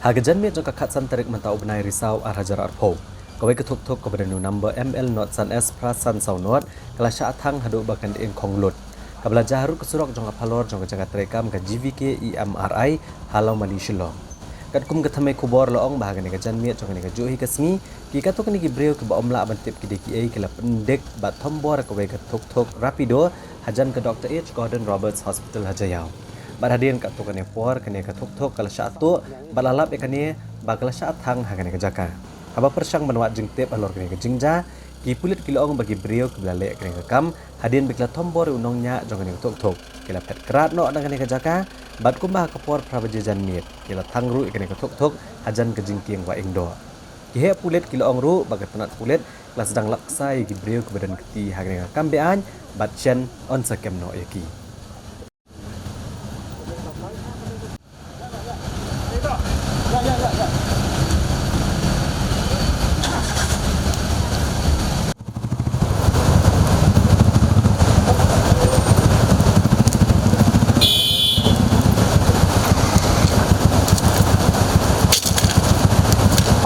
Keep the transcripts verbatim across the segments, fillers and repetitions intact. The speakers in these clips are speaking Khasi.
Ha ka janmiet jong ka khatsan tarik mynta u bnai Risaw ar hajar arphew, kawei ka thuk thuk kaba don u number M L not san S phra san saw not ka la shah thang haduh ba kan ing khong lut, kaba la jia harud ka surok jong ka phalor jong ka jaka treikam ka G V K E M R I ha Lawmali Shillong. Katkum ka thymmei khubor la ong ba ha kane ka janmiet jong kane ka juh hi ka sngi, ki katto katne ki briew kiba ym lah ban tip ki dei kiei ki la pyndik bad thombor ïa kawei ka thuk thuk Rapido hajan ka Doctor H Gordon Roberts Hospital ha Jaïaw. Bad hadien katto katne por kane ka thuk thuk ka la shah tuh bad la lap ïa kane ba ka la shah thang ha kane ka jaka. Haba pyrshang ban wad jingtip halor kane ka jingjia, ki pulit ki la ong ba ki briew kiba la leh kane ka kam hadien ba ki la thombor ïa u nongñiah jong kane ka thuk thuk ki la phet krad noh na kane ka jaka, bad kumba ha ka por phra baje janmiet ki la thang ruh ïa kane ka thuk thuk hajan ka jingkieng wah ing doh. Ki heh pulit ki la ong ruh ba ka tnat pulit ka la sdang lap ksai ïa ki briew kiba don kti ha kane ka kam be-aiñ bad shen yn sa kem noh ïa ki.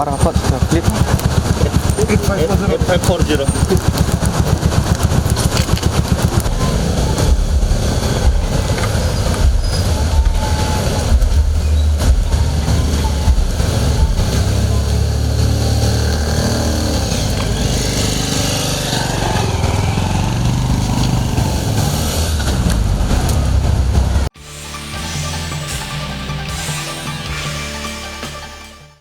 Para hot sa clip. Eight five four zero. Eight five four zero.